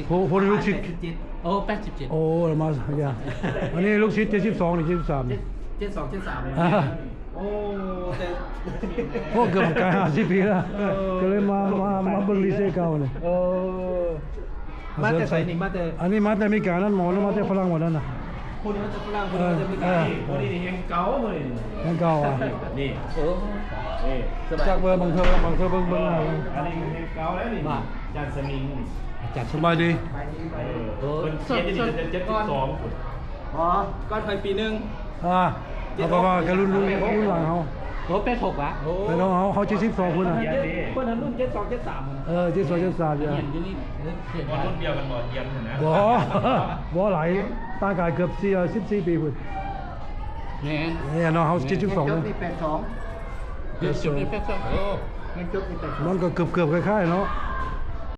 ໂອ້ ພວກນີ້ລູກສິດ ແປດສິບເຈັດ ໂອ້ ແປດສິບເຈັດ ໂອ້ ລະມາ ຢ່າ ອັນນີ້ລູກສິດເຈັດສິບສອງ ນີ້ເຈັດສິບສາມ ເຈັດ ເຈັດສອງ ເຈັດສາມ ອ່າ ໂອ້ ແຕ່ ໂອ້ ເກືອບກາຍຫ້າສິບປີແລ້ວ ເອີ ກໍເລີຍມາ ມາ ມາເບິ່ງລີເຊເກົ່ານີ້ ເອີ ມາແຕ່ໃສນີ້? ມາແຕ່ ອັນນີ້ມາແຕ່ອາເມລິການັ້ນ ໝໍນັ້ນມາແຕ່ຝຣັ່ງໝົດນັ້ນນະ ຜູ້ນີ້ມາຈາກຝຣັ່ງ ຜູ້ນີ້ມາຈາກອາເມລິກາ ເອີ ຜູ້ນີ້ນີ້ແຮງເກົ່າ ຜູ້ນີ້ແຮງເກົ່າ ອ່າ ນີ້ ໂອ້ ນີ້ ຈັກເບິ່ງ ບາງເທື່ອ ບາງເທື່ອເບິ່ງ ເບິ່ງໜ້າ ອັນນີ້ແຮງເກົ່າແລ້ວນີ້ ຈານສະໝິງ ອາຈານ ສະບາຍດີ ເອີ ເພິ່ນເສຍຢູ່ນີ້ເຈັດສິບສອງພຸ້ນ ອໍ ກ່ອນຂ້ອຍປີໜຶ່ງ ອ່າ ເອົາໄປວ່າກັບລຸ້ນ ລຸ້ນ ລຸ້ນຫຼັງເຮົາ ໂອ້ ແປດຫົກຫວາ ໂອ້ ແປດຫົກ ເຮົາ ເຮົາເຈັດສິບສອງພຸ້ນນະ ເພິ່ນຫັ້ນລຸ້ນເຈັດສອງ ເຈັດສາມ ເອີ ເຈັດສອງ ເຈັດສາມ ເອີ ຮຽນຢູ່ນີ້ ຮຽນ ອໍ ລຸ້ນດຽວກັນບໍ່ ຮຽນຫັ້ນນະ ບໍ່ ບໍ່ຫຼາຍ ຕ່າງການເກືອບສີ່ ສິບສີ່ປີພຸ້ນ ແມ່ນ ແມ່ນເນາະ ເຮົາເຈັດສິບສອງ ແມ່ນ ເຈັດສິບສອງ ແປດສອງ ໂອ້ ແມ່ນ ເຈັດສິບສອງ ມັນກໍເກືອບໆຄ້າຍໆເນາະ